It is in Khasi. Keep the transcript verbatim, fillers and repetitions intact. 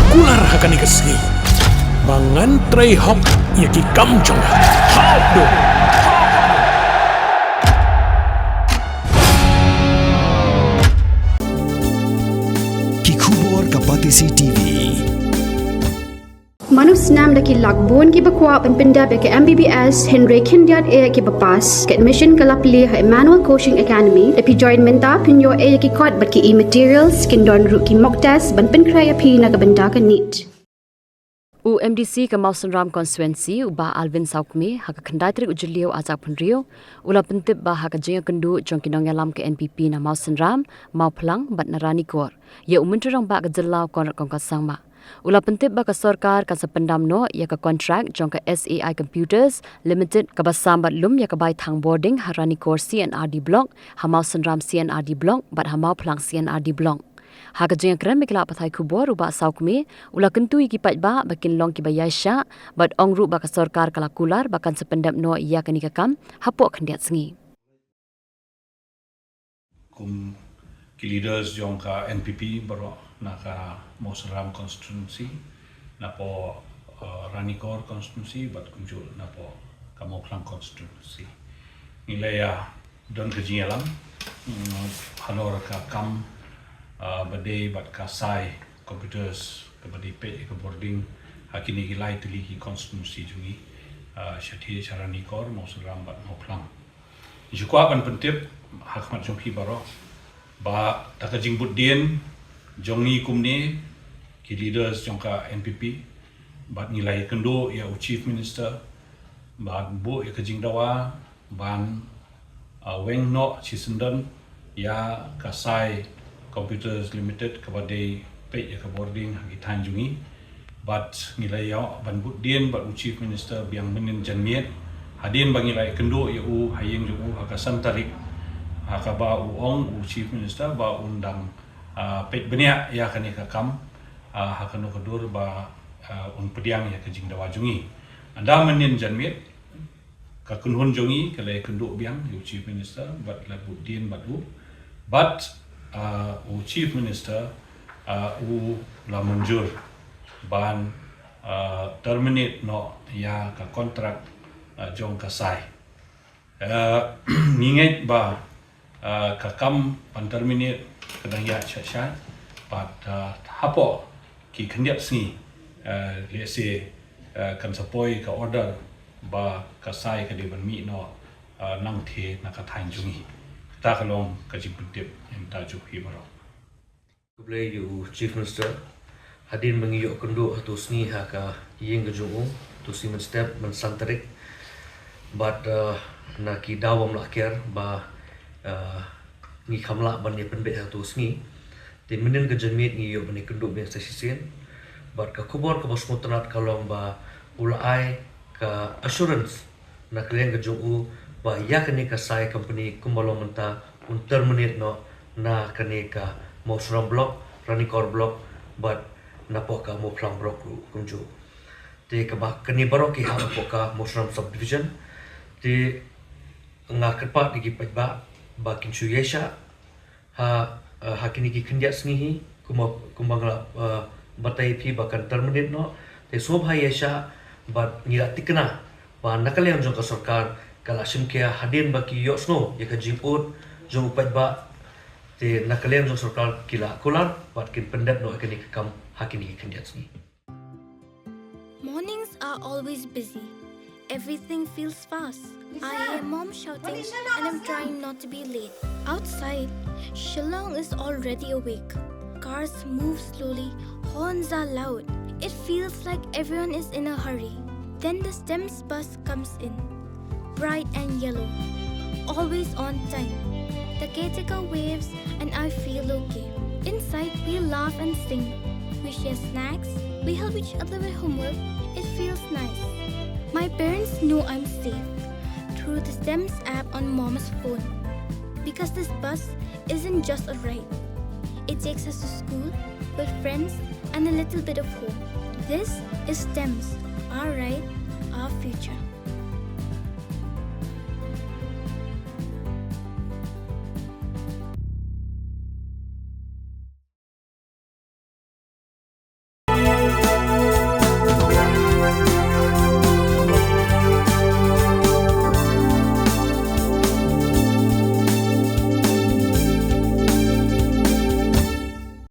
Kular ha kane ka sngi ba ngan trei hok ïa ki kam jong nga. Hok do. Ki khubor ka Batesi T V. Mano snam da ki lak bun kiba kwah ban pyndep ïa ka M B B S, hynrei khyndiat eh kiba pass. Ka admission ka la plie ha Emmanuel Coaching Academy. Te phi join mynta, phin ïoh eh ïa ki kot bad ki e-materials, kin don ruh ki mock test ban pynkhreh ïa phi na ka bynta ka NEET. U M D C ka Mawsynram Constituency, u Bah Alvin Sawkmie, ha ka khyndai tarik u Jylliew arhajar arphew hynriew, u la pyntip ba ha ka jingïakynduh jong ki nongïalam ka N P P na Mawsynram, Mawphlang bad na Ranikor, ïa u Myntri Rangbah ka jylla u Conrad Kongkal Sangma, u la pyntip ba ka sorkar kan sa pyndam noh ïa ka kontrak jong ka S A I Computers Limited kaba sam bad lum ïa ka bai thang bording ha Ranikor C and R D Block, ha Mawsynram C and R D Block bad ha Mawphlang C and R D Block. Ha ka jingïakren bad ki lad pathai khubor, u Bah Sawkmie u la kyntu ïa ki paidbah ba kin long kiba ïaishah bad ong ruh ba ka sorkar ka la kular ba kan sa pyndep noh ïa kane ka kam hapoh khyndiat sngi. Kum ki leaders jong ka N P P baroh na ka Mawsynram constituency, napoh, uh, Ranikor constituency bad kumjuh napoh ka Mawphlang constituency, ngi la ïa don ka jingïalam, mm, halor ka kam, uh, ba dei bad ka sai computers kaba dei peit ïa ka bording ha kine ki lai tylli ki constituency jong ngi, uh, shatei sha Ranikor, Mawsynram bad Mawphlang. Ngi kwah ban pyntip ha khmat jong phi baroh ba da ka jingbud dien jong ngi kumne ki leaders jong ka N P P bad ngi la ïakynduh ïa u Chief Minister bad buh ïa ka jingdawa ban, uh, weng noh shisyndon ïa ka Sai Computers Limited kaba dei peit ïa ka bording ha ki thaiñ jong ngi. Bad ngi la ïoh ban bud dien bad u Chief Minister biang mynnin janmiet hadien ba ngi la ïakynduh ïa u ha ïing jong u ha ka san tarik, ha kaba u ong u Chief Minister ba un dang, ah, peit bniah ïa kane ka kam, ah, ha kano ka dur ba, ah, un pdiang ïa ka jingdawa jong ngi. Ynda mynnin janmiet ka kynhun jong ngi ka la ïakynduh biang ïa u Chief Minister bad la bud dien bad u. Bad, ah, u Chief Minister, ah, u la mynjur ban, ah, terminate noh ïa ka kontrak, ah, jong ka Sai. Ah, ngi ngeit ba, ah, ka kam ban terminate ka dang ïaid sha sha bad, ah, hapoh ki khyndiat sngi, ah, lehse, ah, kan sa poi ka order ba ka Sai ka dei ban mih noh, ah, nangtei na ka thaiñ jong ngi. Kata ka long ka jingpyntip ïa mynta jong phi baroh. Khublei ïa u Chief Minister. Hadien ba ngi ïoh kynduh ha tu sngi ha ka ïing ka jong u, tu sngi mynstep, mynsan tarik. Bad, ah, na ki daw bym lah kiar ba, ah, ngi kham lah ban ïa pynbeit ha tu sngi. Te mynnin ka janmiet ngi ïoh ban ïa kynduh biang sa shisien. Bad ka khubor kaba sngewtynnat ka long ba u la ai ka assurance na ka liang ka jong u ba ïa kane ka Sai company kumba long mynta un terminate noh na kane ka Mawsynram block, Ranikor block, bad napoh ka Mawphlang block ruh kumjuh. Te kaba kane baroh ki hap hapoh ka Mawsynram subdivision. Te nga kyrpad ïa ki paidbah ba kin shu ïaishah ha, eh, ha kine ki khyndiat sngi hi, kumba, kumba nga la, eh, batai ïa phi ba kan terminate noh. Te sngewbha ïaishah bad ngi la thikna ba na ka liang jong ka sorkar ka la shim khia hadien ba ki ïohsngew ïa ka jingud jong u paidbah. Te na ka liang jong sorkar ki la kular bad kin pyndep noh ïa kane ka kam ha kine ki khyndiat sngi. Mornings are always busy. Everything feels fast. I hear mom shouting and I'm trying not to be late. Outside, Shillong is already awake. Cars move slowly, horns are loud. It feels like everyone is in a hurry. Then the STEMS bus comes in, bright and yellow, always on time. The caretaker waves and I feel okay. Inside, we laugh and sing. We share snacks, we help each other with homework. It feels nice. My parents know I'm safe through the STEMS app on mom's phone. Because this bus isn't just a ride, it takes us to school, with friends, and a little bit of home. This is STEMS, our ride, our future.